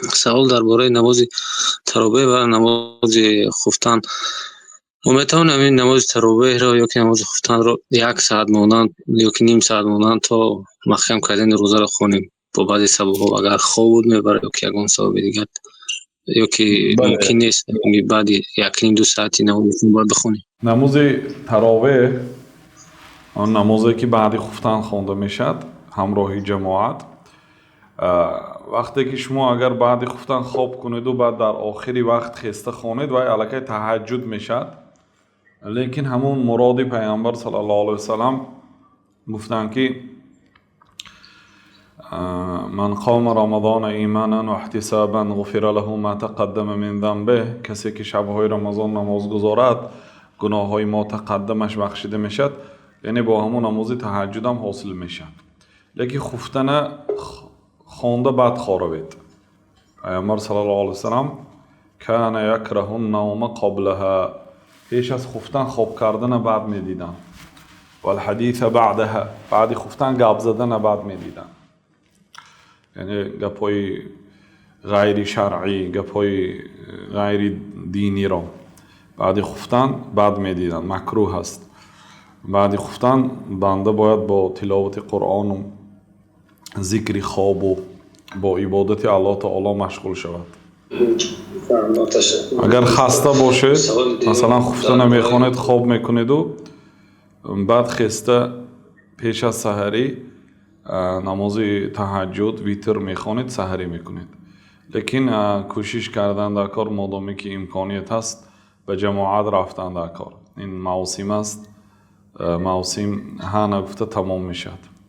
Савол дар бораи намози таровеҳ ва намози хуфтан. Мо метавонем ҳамин намози таровеҳро ё ки намози хуфтанро як соат мондан ё ки ним соат мондан то маҳкам кардани рӯзаро хонем, бо баъзе сабабҳо, агар хоб мебарад ё ки ягон сабаби дигар, ё ки мумкин нест баъди якним ду соати намоз бояд бихонем? Намози таровеҳ, он намозе ки баъди хуфтан хонда мешавад ҳамроҳи ҷамоат, вақте ки шумо агар баъди хуфтан хоб кунеду баъд дар охири вақт хеста хонед, вай аллакай таҳаҷҷуд мешавад. Лекин ҳамун муроди Пайғамбар саллаллоҳу алайҳи васаллам гуфтанд, ки "Ман қома рамазона иманан ва иҳтисобан ғуфира лаҳу ма тақаддама мин занбиҳ", касе ки шабҳои Рамазон намоз гузорад, гуноҳҳои мо тақаддамаш бахшида мешавад. Яъне бо ҳамун намози таҳаҷҷудам ҳосил мешавад, лекин хуфтана хонда баъд хоравед. Пайғамбар саллаллоҳу алайҳи васаллам кана якраҳу навма қаблаҳа, пеш аз хуфтан хоб кардана бад медиданд, валҳадиса баъдаҳа, баъди хуфтан гап задана бад медиданд, яъне гапҳои ғайри шаръӣ, гапҳои ғайри диниро баъди хуфтан бад медиданд, макрӯҳ аст. Баъди хуфтан банда бояд бо тиловати Қуръону зикри хобу бо ибодати Аллоҳ таоло машғул шавад. Агар хаста бошед, масалан, хуфтана мехонед, хоб мекунеду баъд хеста пеш аз саҳарӣ намози таҳаҷҷуд, витр мехонед, саҳарӣ мекунед. Лекин кӯшиш кардан дар кор, модоме ки имконият ҳаст, ба ҷамоат рафтан дар кор. Ин мавсим аст, мавсим ҳа нагуфта тамом мешавад.